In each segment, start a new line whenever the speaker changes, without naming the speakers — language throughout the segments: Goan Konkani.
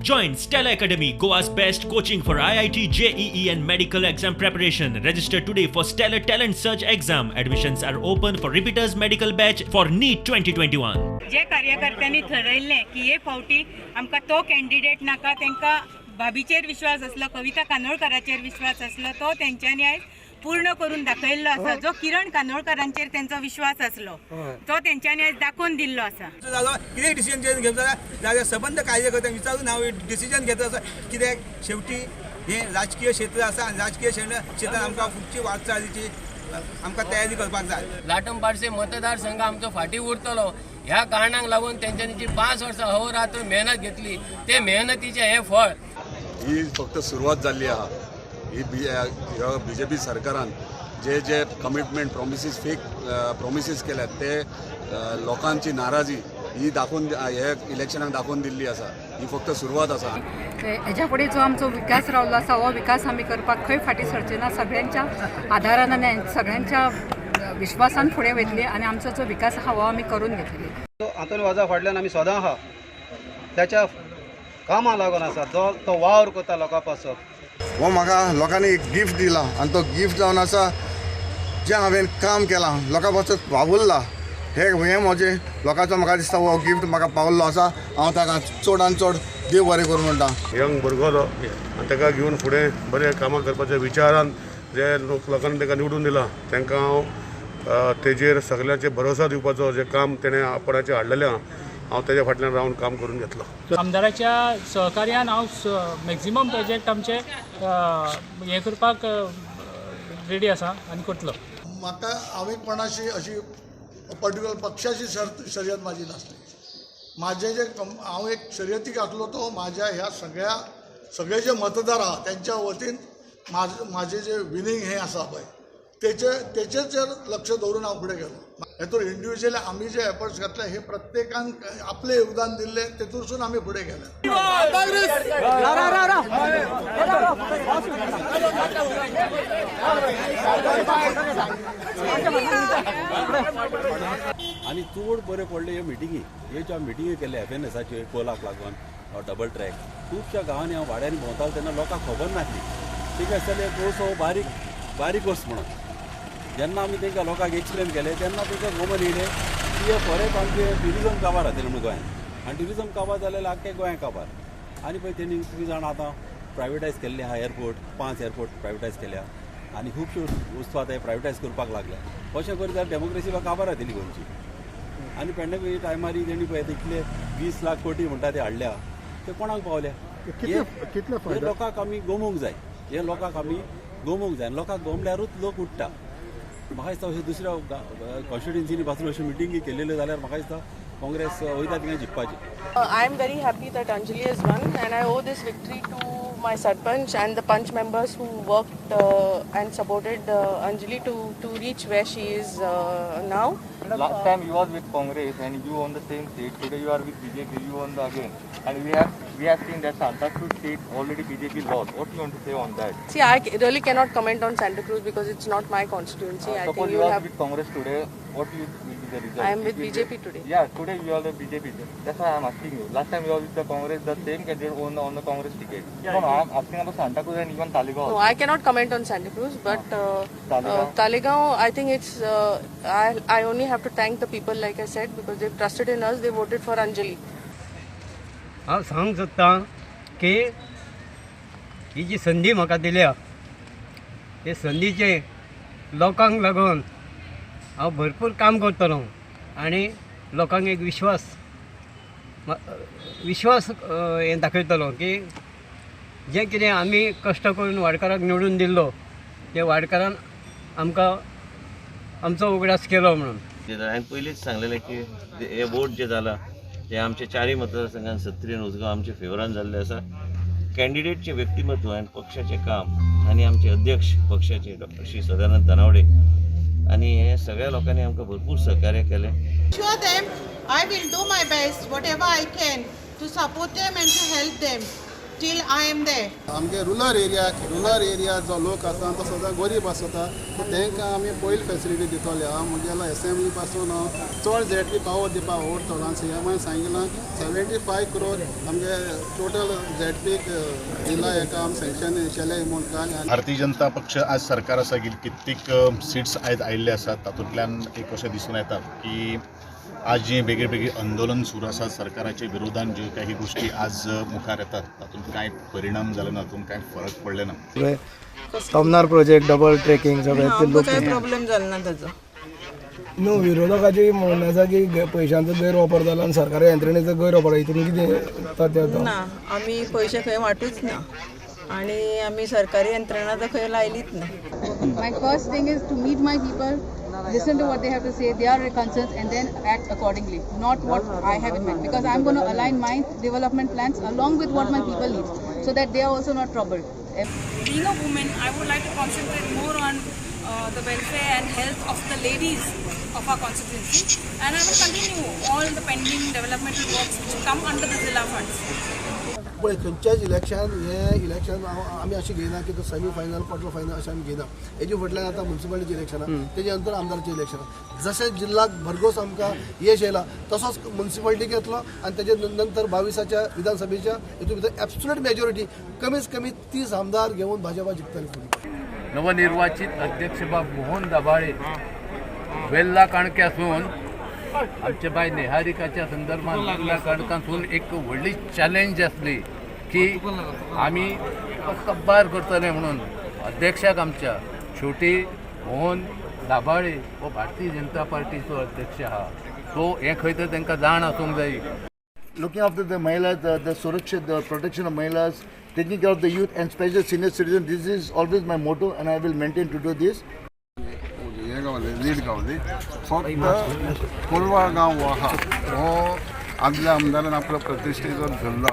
Join Stella Academy, Goa's best coaching for IIT, JEE, and medical exam preparation. Register today for Stellar Talent Search exam. Admissions are open for repeaters medical batch for NEET 2021.
जे कार्यकर्त्यांनी ठरयल्लें की हे फावटी आमकां तो कॅन्डिडेट नाका, तांकां भाभीचेर विश्वास आसलो, कविता कानोळकाराचेर विश्वास आसलो, तो तेंच्यांनी आयज पूर्ण करून दाखयल्लो आसा. जो किरण कानोळकारांचेर तेंचो विश्वास आसलो, तो तेंच्यांनी आयज दाखोवन दिल्लो आसा.
जालो कितें डिसिजन घेवचो जाल्यार सबंद कार्यकर्त्यांक विचारून हांव डिसिजन घेतलो आसा. कित्याक शेवटी हें राजकीय क्षेत्र आसा आनी राजकीय क्षेत्रान आमकां फुडची वाटचालीची आमकां तयारी करपाक जाय.
लाटम पार्से मतदारसंघ आमचो फाटीं उरतलो ह्या कारणाक लागून तेंच्यांनी जी 5 वर्सां अहोरात्र मेहनत घेतली, ते मेहनतीचें हें फळ.
ही फक्त सुरवात जाल्ली आहा. ही बी ह्या बीजेपी सरकारान जे जे कमिटमेंट, प्रॉमिसीस, फेक प्रॉमिसीस केल्यात, ते लोकांची नाराजी ही दाखोवन हे इलेक्शनाक दाखोवन दिल्ली आसा. ही फक्त सुरवात आसा.
हेज्या फुडें जो आमचो विकास रावलो आसा, हो विकास आमी करपाक खंय फाटीं सरचे ना. सगळ्यांच्या आदारान आनी सगळ्यांच्या विश्वासान फुडें वयतली आनी आमचो जो विकास आहा हो आमी करून घेतली.
आंतोनी वाजा फाटल्यान आमी सदां आहा. त्याच्या कामां लागून आसा, जो तो वावर करता लोकां पासत.
हो म्हाका लोकांनी एक गिफ्ट दिला आनी तो गिफ्ट जावन आसा, जें हांवें काम केलां, लोकां पासत वावुरला, हे हें म्हजें लोकांचो म्हाका दिसता हो गिफ्ट म्हाका पावल्लो आसा. हांव ताका चड आनी चड देव बरें करूं म्हणटा.
यंग भुरगो तो आनी ताका घेवन फुडें बरें कामां करपाच्या विचारान जे लोक लोकांनी ताका निवडून दिला, तांकां हांव तेजेर सगल्यांचेर भरोसा दिवपाचो जें काम तेणें आपणाचें हाडलेलें आहा, हांव तेज्या फाटल्यान रावन काम करून घेतलो.
आमदाराच्या सहकार्यान हांव मॅक्झिमम प्रोजेक्ट आमचे हें करपाक रेडी आसा आनी करतलो.
म्हाका हांवें कोणाशी अशी पर्टिक्युलर पक्षाची शर्त शर्यत म्हाजी नासली. म्हाजें जे हांव एक शर्यतीक आसलो, तो म्हाज्या ह्या सगळ्या सगळे जे मतदार आहा तेंच्या वतीन म्हाजें जें विनींग हें आसा पळय, तेचेच लक्ष दवरून हांव फुडें गेलो. हेतून इंडिविज्युअली आमी जे एफर्ट्स घातले, हे प्रत्येकान आपलें योगदान दिल्लें, तेतूरसून आमी फुडें गेले.
आनी चड बरें पडलें ह्यो मिटिंगी, ह्यो ज्यो मिटिंगी केल्यो एफएनएसाच्यो, कोलाक लागून डबल ट्रॅक, खुबश्या गांवांनी हांव वाड्यांनी भोंवतालो तेन्ना लोकांक खबर नासली. ठीक आसताले गोस हो बारीक बारीक गोस म्हणून. जेन्ना आमी तांकां लोकांक एक्सप्लेन केलें, तेन्ना तांकां खबर येयलें की हे परत आमचें ट्युरिजम काबार जातलें म्हणून गोंयांत. आनी ट्युरिजम काबार जालें जाल्यार आख्खें गोंय काबार. आनी पळय, तेणी तुमी जाणा, आतां प्रायवेटायज केल्ले आहा एअरपोर्ट, पांच एअरपोर्ट प्रायवेटायज केल्या आनी खुबश्यो वस्तू आतां प्रायवेटायज करपाक लागल्या. अशें करीत जाल्यार डेमोक्रेसी काबार जातली गोंयची. आनी पेडणे टायमार तेणी पळय, इतले 20 लाख कोटी म्हणटा ते हाडल्या, ते कोणाक पावल्या?
कितले?
हे लोकांक आमी गमोवंक जाय. हे लोकांक आमी गमोवंक जाय आनी लोकांक गमल्यारूच लोक उठ्ठा. म्हाका दिसता, अशें दुसऱ्या कॉन्स्टिट्युन्सीनी पासून अश्यो मिटिंगी केलेल्यो जाल्यार म्हाका दिसता काँग्रेस वयता थिंगा जिखपाची.
I am very happy that Anjali has won, and I owe this victory to my sarpanch and the panch members who worked and supported Anjali to reach where she is now.
Last time you was with Congress and you won the same seat. Today you are with BJP, you won the again. And we have seen that Santa Cruz seat already BJP lost. What do you want to say on that?
See, I really cannot comment on Santa Cruz because it's not my constituency. I
Suppose
think
you
you
are
have.
With Congress today, what you will be the result?
I am with
It will
BJP today.
Yeah, today you are the BJP. That's why I am asking you. Last time you were with the Congress, the same candidate won on the Congress ticket. No, I am asking about Santa Cruz and even Taleigao.
No, I cannot comment on Santa Cruz, but
Taleigao?
Taleigao, I think it's. I only have to thank the people, like I said, because they've trusted in us. They voted for Anjali.
हांव सांगूंक सोदतां की ही जी संदी म्हाका दिल्या, ते संदीचे लोकांक लागून हांव भरपूर काम करतलो आनी लोकांक एक विश्वास हें दाखयतलो की जें कितें आमी कश्ट करून वाडकाराक निवडून दिल्लो, ते वाडकारान आमकां आमचो उगडास केलो म्हणून.
हांवें पयलींच सांगलेलें की हे वोट जे जाला ते आमचे चारय मतदारसंघान, सत्तरी आनी उसगांव आमच्या फेवरान जाल्ले आसा. कॅन्डिडेटचें व्यक्तिमत्व आनी पक्षाचें काम आनी आमचे अध्यक्ष पक्षाचे डॉक्टर श्री सदानंद तानावडे आनी हे सगळ्या लोकांनी आमकां भरपूर सहकार्य केलें.
Assure them I will do my best, whatever I can, to support them and to help them.
Still I am there.
आमगे रुरल एरिया जो लोक आसा तो सदां गरीब आसता, सो तांकां आमी पयली फेसिलिटी दितले. हांव म्हगेलो एसेंब्ली पासून हांव चड झेडपी पावर दिवपाक आवडटलो आनी सीएमान सांगिलां 75 करोड आमगे टोटल झेडपीक दिला हेका आमी सँक्शन केलें म्हूण काल.
भारतीय जनता पक्ष आज सरकार आसा की कित्येक सिट्स आयज आयिल्ले आसात, तातूंतल्यान एक अशें दिसून येता की आज जी वेगळी वेगळी आंदोलन सुरू आसा सरकाराच्या विरोधान, ज्यो काही गोष्टी आज मुखार येतात तातूंत कांय परिणाम जाले ना, तातूंत कांय फरक पडले ना.
तमनार प्रोजेक्ट डबल ट्रेकिंग सगळें ते लोक
काय प्रॉब्लेम जालो ना ताजो.
न्हू विरोधकाची म्हणणें आसा की पयशांचो गैरवापर जाला आनी सरकारी यंत्रणेचो गैरवापर, हितून कितें तथ्य आसा?
ना, आमी पयशे खंय वांटूच ना आनी आमी सरकारी यंत्रणा तर खंय लायलीच ना.
My first thing is to meet my people, listen to what they have to say, their concerns, and then act accordingly, not what I have in mind, because I'm going to align my development plans along with what my people need, so that they are also not troubled.
Being a woman, I would like to concentrate more on the welfare and health of the ladies of our constituency, and I will continue all the pending developmental works which come under the Zilla funds.
पळय खंयच्याच इलेक्शन हें इलेक्शन आमी अशें घेयना की तो सेमी फायनल क्वॉर्टर फायनल अशें आमी घेयना. हेजे फाटल्यान आतां म्युनिसिपालिटीचें इलेक्शन आहा, तेजे नंतर आमदारचें इलेक्शन आहा. जशें जिल्ल्याक भरघोस आमकां येश येयला तसोच म्युनिसिपालिटीक येतलो आनी तेजे नंतर 22च्या विधानसभेच्या हितून भितर एब्सोल्यूट मेजॉरिटी कमीत कमी 30 आमदार घेवन भाजपा जिखतली फुडें.
नवनिर्वाचित अध्यक्ष बाब मोहन दाभाळे वेल्ला काणक्यासून आमचे बाय निहारिकाच्या संदर्भात वेल्ला काणकासून एक व्हडली चॅलेंज आसली की आमी कब्बार करतले म्हणून अध्यक्षाक आमच्या शेवटी मोहन दाभाळे हो भारतीय जनता पार्टीचो अध्यक्ष आहा, सो हें खंय तर तांकां जाण आसूंक जाय.
Looking after the mahilas, the suraksha, the protection of mahilas, taking care of the youth and special senior citizens, this is always my motto and I will maintain to do this.
हें गावलें लीड गावली फक्त कोलवा गांव हो आहा हो आदल्या आमदारान आपलो प्रतिश्ठेचो धरलो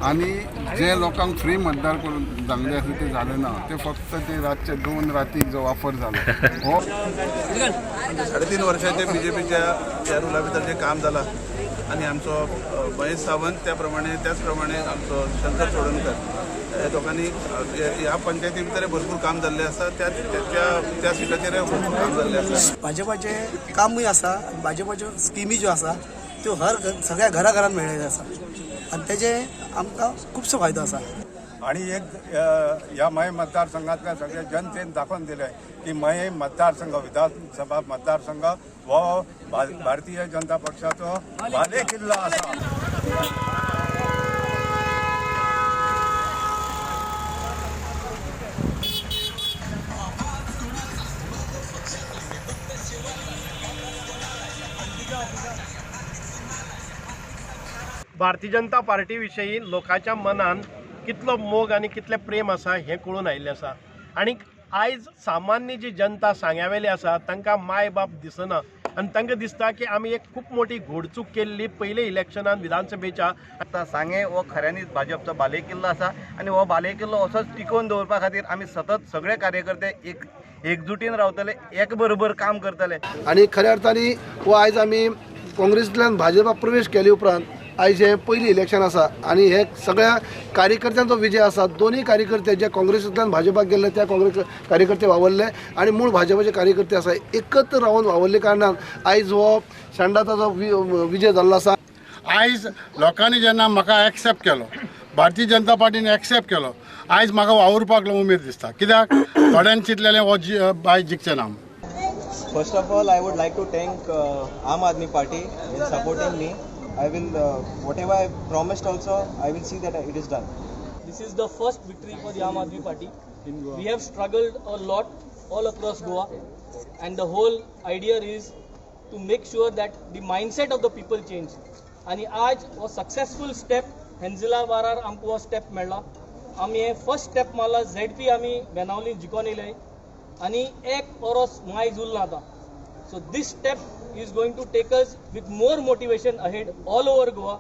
आनी जे लोकांक फ्री मतदार करून जाल्ले आसा ते जालें ना, ते फक्त ते रातचे 2 राती जो वापर जालो हो.
3.5 वर्षाचे बीजेपीच्या ह्या रुला भितर जें काम जालां आनी आमचो महेश सावंत त्या प्रमाणे त्याच प्रमाणे आमचो शंकर चोडणकर ह्या दोगांनी ह्या पंचायती भितर भरपूर काम जाल्लें आसा, त्या त्या सिटाचेर भरपूर काम जाल्लें आसा.
भाजपाचें कामूय आसा, भाजपाच्यो स्किमी ज्यो आसा त्यो हर सगळ्या घराघरान मेळिल्ल्यो आसा आनी तेजे आमकां खुबसो फायदो आसा.
आणि एक ह्या मये मतदारसंघातल्या सगळ्या जनतेन दाखोवन दिलें की मये मतदारसंघ विधानसभा मतदारसंघ हो भारतीय जनता पक्षाचो बालेकिल्लो आसा.
भारतीय जनता पार्टी विशयी लोकांच्या मनान कितलो मोग आनी कितलें प्रेम आसा हें कळून आयिल्लें आसा. आनी आयज सामान्य जी जनता सांग्यावेली आसा तांकां माय बाप दिसना आनी तांकां दिसता की आमी एक खूब मोठी घोडचूक केल्ली पयले इलेक्शनान विधानसभेच्या.
आतां सांगें हो खऱ्यांनीच भाजपचो बालेकिल्लो आसा आनी हो बालेकिल्लो असोच टिकोवन दवरपा खातीर आमी सतत सगळे कार्यकर्ते एक एकजुटीन रावतले, एक बरोबर काम करतले.
आनी खऱ्या अर्थान हो आयज आमी काँग्रेसींतल्यान भाजपा प्रवेश केले उपरांत आयज हें पयलीं इलेक्शन आसा आनी हे सगळ्या कार्यकर्त्यांचो विजय आसा. दोनूय कार्यकर्ते जे काँग्रेसींतल्यान भाजपाक गेल्ले त्या काँग्रेस कार्यकर्ते वावरले आनी मूळ भाजपाचे कार्यकर्ते आसा एकत्र रावन वावरले कारणान आयज हो शेंडाताचो विजय जाल्लो आसा.
आयज लोकांनी जेन्ना म्हाका एक्सेप्ट केलो, भारतीय जनता पार्टीन एक्सेप्ट केलो, आयज म्हाका वावुरपाक उमेद दिसता, कित्याक थोड्यांनी चिंतलेलें हो बाय जिखचें ना.
First of all, I would like to thank Aam Aadmi Party in supporting me. I will, whatever I promised also, I will see that it is done.
This is the first victory for the Aam Aadmi Party. We have struggled a lot all across Goa, and the whole idea is to make sure that the mindset of the people change. And आज वो successful step हेंजिला वारार आमकां वो step मेळ्ळा. आमी हे फर्स्ट स्टेप मारला, ZP आमी बेनावली जिखोन येयले आनी एक ओरोस मायज उरला आतां. So this step is going to take us with more motivation ahead all over Goa.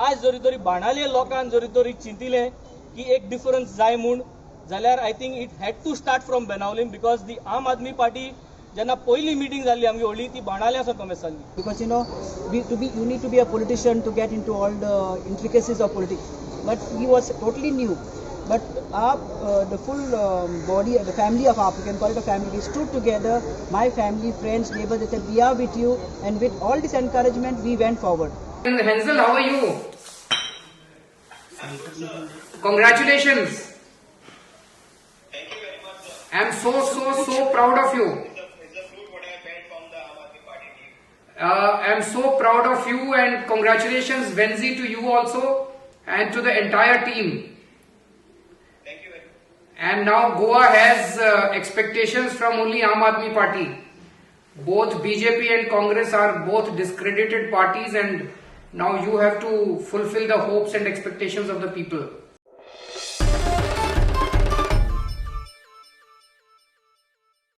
आज जरी तरी बाणाले लोकांक जरी तरी चिंतिलें की एक डिफरन्स जाय म्हूण जाल्यार I think it had to start from Benaulim, because the Aam Aadmi Party जेन्ना पयली मिटींग जाल्ली आमची व्हडली ती बाणाले आसा कमेस जाल्ली.
Because you know, you need to be a politician to get into all the intricacies of politics.
But he was totally new. But AAP, the full body, the family of AAP, you can call it a family, we stood together, my family, friends, neighbors, they said, we are with you, and with all this encouragement, we went forward.
Henzel, how are you? Congratulations.
Thank you very much, sir.
I am so, so, so proud of you. I am so proud of you, and congratulations, Venzi, to you also and to the entire team.
Thank you very much.
And now Goa has expectations from only Aam Aadmi Party. Both BJP and Congress are both discredited parties, and now you have to fulfill the hopes and expectations of the people.